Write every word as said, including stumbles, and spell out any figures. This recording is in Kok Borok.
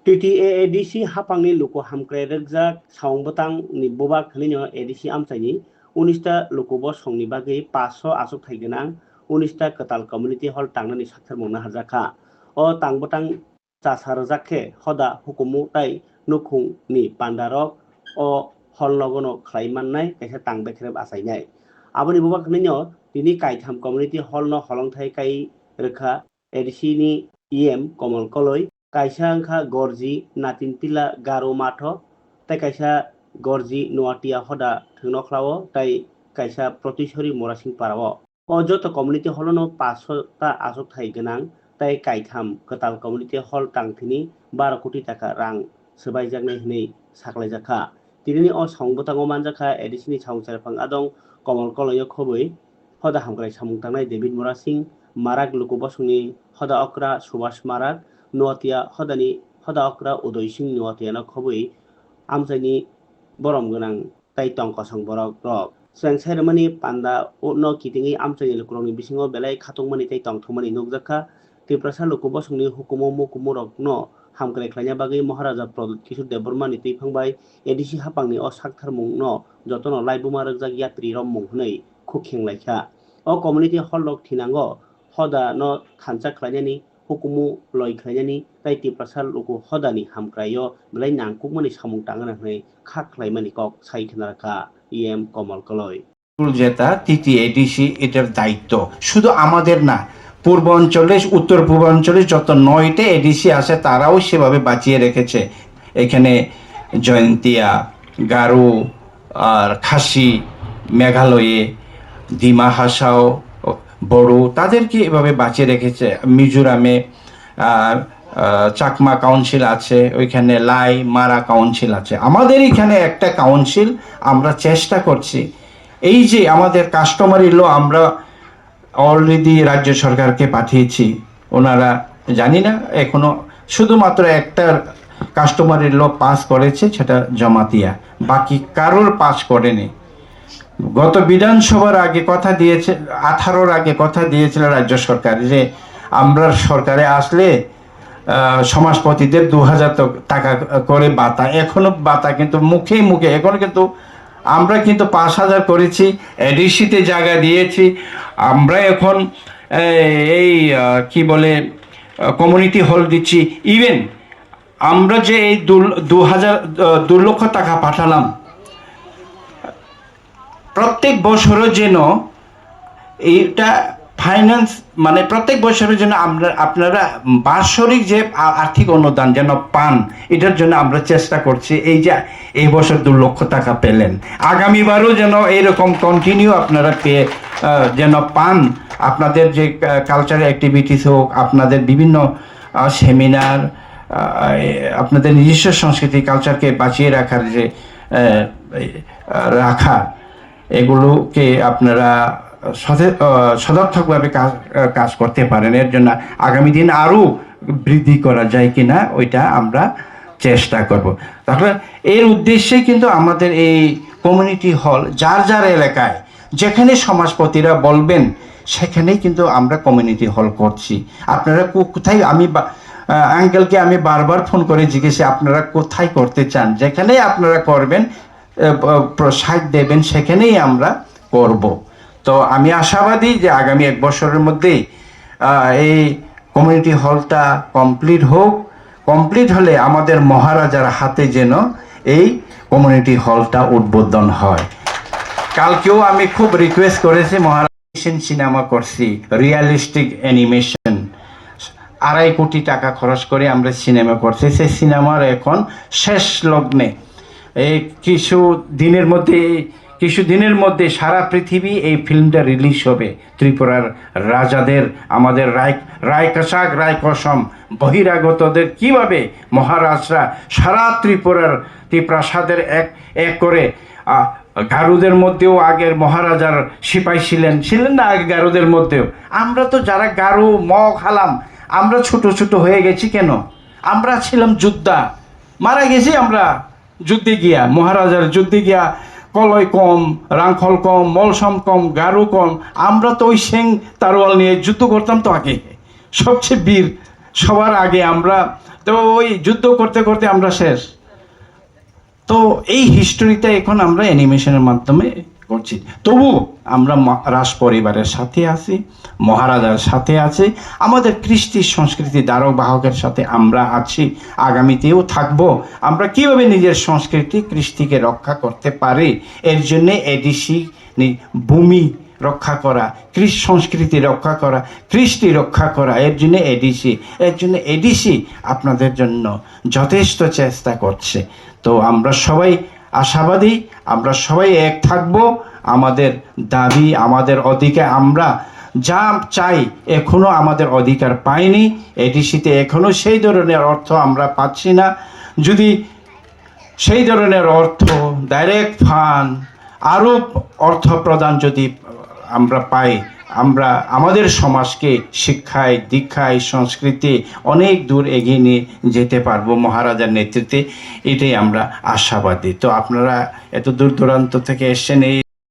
T T A A D C haphangni luku hamkrai rwkjak Sawung Bwtangni bubak hwnwino A D C amchaini unis ta luku bosongni bagwi paanch sho achukthai gwnang unis ta kwtal community hall tangnani saktharmung naharjak kha. O tang bwtang chasa rwjak khe hoda hukumu tai nukhungni pandarok o hall nogono khlai mannai kaisa tang bekrep achainai. Aboni bubak hwnwino tini kaitham community hall no holongthai kai rwkha A D C ni E M Komol Koloi, kaisa wngkha Gorji Natinpila Garo Matho, tei kaisa Gorji Noatia hoda thwngnokhla-o, tei kaisa Protisori Morasing Para-o. O joto community hall no paanch sho ta achukthai gwnang tei kaitham kwtal community hall tangthini baro koti taka rang swbaijaknai hwnwi saklaijak kha. Tinini o song bwtango manjak kha A D C ni samung cherphang adong Komol Koloio khobwi hoda hamkrai samung tangnai David Murasing, Marak luku bosongni hoda okra Subhash Marak, Noatia hodani hoda okra Udoy Singh Noatiano khobwi amchaini borom gwnang tei tong kosong borok rok. Chwng sai rwmani panda no kitingwi amchaini lukurokni bisingo belai khatungmani tei tongthokmani nukjak kha. Tiprasa luku bosongni hukumu mukumurokno hamkrai khlaina bagwi Maharaja Pradyut Kishore Debbarmani twiphang bai A D C haphangni o saktharmungno jotono laibuma rwkjak yatri rommung hwnwi khuk khenglai kha. O community hall rok thinango hoda no thansa khlainani, hukumu loi khlainani tei Tiprasa luku hodani hamkraio belai nangkukmani samung tangna hwnwi kha khlaimani kok sai khna rwkha E M Komol Koloi. School যেটা টিটিএডিসি এটার দায়িত্ব, শুধু আমাদের না, পূর্বাঞ্চলে, উত্তর পূর্বাঞ্চলে যত নয়টা এডিসি আছে তারাও সেভাবে বাঁচিয়ে রেখেছে। এখানে জয়ন্তিয়া, গারো, আর খাসি, মেঘালয়ে, ডিমা হাসাও, বড়ো, তাদেরকে এভাবে বাঁচিয়ে রেখেছে। মিজোরামে আহ, আহ, চাকমা কাউন্সিল আছে, ওইখানে লাই মারা কাউন্সিল আছে। আমাদের এখানে একটা কাউন্সিল আমরা চেষ্টা করছি, এই যে আমাদের কাস্টমারি ল আমরা অলরেডি রাজ্য সরকারকে পাঠিয়েছি, ওনারা জানি না এখনো শুধুমাত্র একটা কাস্টমারি ল পাস করেছে, সেটা জমাতিয়া, বাকি কারোর পাস করেনি। গত বিধানসভার আগে কথা দিয়েছে, আঠারোর আগে কথা দিয়েছিল রাজ্য সরকার যে আমরা সরকারে আসলে আহ, সমাজপতিদের দু হাজার তো-, টাকা করে বাতা, এখনো বাতা কিন্তু মুখে মুখে, এখন কিন্তু আমরা কিন্তু পাঁচ হাজার করেছি, এডিসিতে জায়গা দিয়েছি। আমরা এখন এ, এই আহ, কি বলে, কমিউনিটি হল দিচ্ছি। ইভেন আমরা যে এই দু দু হাজার আহ, দু লক্ষ টাকা পাঠালাম, প্রত্যেক বছরও যেন এইটা ফাইন্যান্স, মানে প্রত্যেক বছরও যেন আমরা, আপনারা বাৎসরিক যে আ-, আর্থিক অনুদান যেন পান, এটার জন্য আমরা চেষ্টা করছি। এই যে এই বছর দু লক্ষ টাকা পেলেন, আগামীবারও যেন এইরকম কন্টিনিউ আপনারা পেয়ে, আহ, যেন পান। আপনাদের যে, আহ, কালচারাল অ্যাক্টিভিটিস হোক, আপনাদের বিভিন্ন, আহ, সেমিনার, আহ, এ, আপনাদের নিজস্ব সংস্কৃতি কালচারকে বাঁচিয়ে রাখার যে, আহ, এই, আহ, রাখা, এগুলোকে আপনারা সদে-, আহ, সদর্থকভাবে কাজ, আহ, কাজ করতে পারেন। এর জন্য আগামী দিন আরও বৃদ্ধি করা যায় কিনা, ওইটা আমরা চেষ্টা করব। তাহলে এর উদ্দেশ্যে কিন্তু আমাদের এই কমিউনিটি হল যার যার এলাকায় যেখানে সমাজপতিরা বলবেন, সেখানেই কিন্তু আমরা কমিউনিটি হল করছি। আপনারা কো-, কোথায়, আমি বা-, আহ, আঙ্কেলকে আমি বারবার ফোন করে জিজ্ঞেসে, "আপনারা কোথায় করতে চান?" যেখানেই আপনারা করবেন, আহ, প-, প-, সাইট দেবেন, সেখানেই আমরা করব। তো আমি আশাবাদী যে আগামী এক বছরের মধ্যেই, আহ, এই কমিউনিটি হলটা কমপ্লিট হোক। কমপ্লিট হলে আমাদের মহারাজার হাতে যেন এই কমিউনিটি হলটা উদ্বোধন হয়। কালকেও আমি খুব রিকোয়েস্ট করেছি, মহারাজ সিনেমা করছি, রিয়ালিস্টিক অ্যানিমেশন, আড়াই কোটি টাকা খরচ করে আমরা সিনেমা করছি। সেই সিনেমার এখন শেষ লগ্নে, এই কিছু দিনের মধ্যে, কিছু দিনের মধ্যে সারা পৃথিবী এই ফিল্মটা রিলিজ হবে। ত্রিপুরার রাজাদের, আমাদের রায়, রায় কাছাগ, রায় কসম, বহিরাগতদের কিভাবে মহারাজরা সারা ত্রিপুরার, ত্রিপ্রাসাদের এক এক করে, আহ, গারুদের মধ্যেও আগের মহারাজার সিপাই ছিলেন, ছিলেন না আগে গারুদের মধ্যেও? আমরা তো যারা গারু, মগ, হালাম, আমরা ছোট ছোট হয়ে গেছি কেন? আমরা ছিলাম যোদ্ধা, মারা গেছি আমরা যুদ্ধে গিয়া, মহারাজার যুদ্ধে গিয়া। কলই কম, রাংখল কম, মলসম কম, গারু কম, আমরা তো ওই সেং তারোয়াল নিয়ে যুদ্ধ করতাম তো আগে। সবচেয়ে বীর, সবার আগে আমরা তো ওই যুদ্ধ করতে করতে আমরা শেষ। তো এই হিস্টরিটা এখন আমরা অ্যানিমেশনের মাধ্যমে করছি। তবু আমরা মা-, রাজ পরিবারের সাথে আছি, মহারাজার সাথে আছি, আমাদের কৃষ্টি সংস্কৃতি ধারক বাহকের সাথে আমরা আছি, আগামীতেও থাকবো। আমরা কিভাবে নিজের সংস্কৃতি কৃষ্টিকে রক্ষা করতে পারি, এর জন্য এডিসি নি-, ভূমি রক্ষা করা, কৃষ সংস্কৃতি রক্ষা করা, কৃষ্টি রক্ষা করা, এর জন্য এডিসি, এর জন্য এডিসি আপনাদের জন্য যথেষ্ট চেষ্টা করছে। তো আমরা সবাই আশাবাদী, আমরা সবাই এক থাকব। আমাদের দাবি, আমাদের অধিকার আমরা যা চাই, এখনো আমাদের অধিকার পাইনি। এডিসিতে এখনো সেই ধরনের অর্থ আমরা পাচ্ছি না। যদি সেই ধরনের অর্থ, ডাইরেক্ট ফান্ড, আরও অর্থ প্রদান যদি আমরা পাই, আমরা আমাদের সমাজকে শিক্ষায়, দীক্ষায়, সংস্কৃতি অনেক দূর এগিয়ে নিয়ে যেতে পারবো মহারাজার নেতৃত্বে। এটাই আমরা আশাবাদী। তো আপনারা এত দূর দূরান্ত থেকে এসেছেন, এই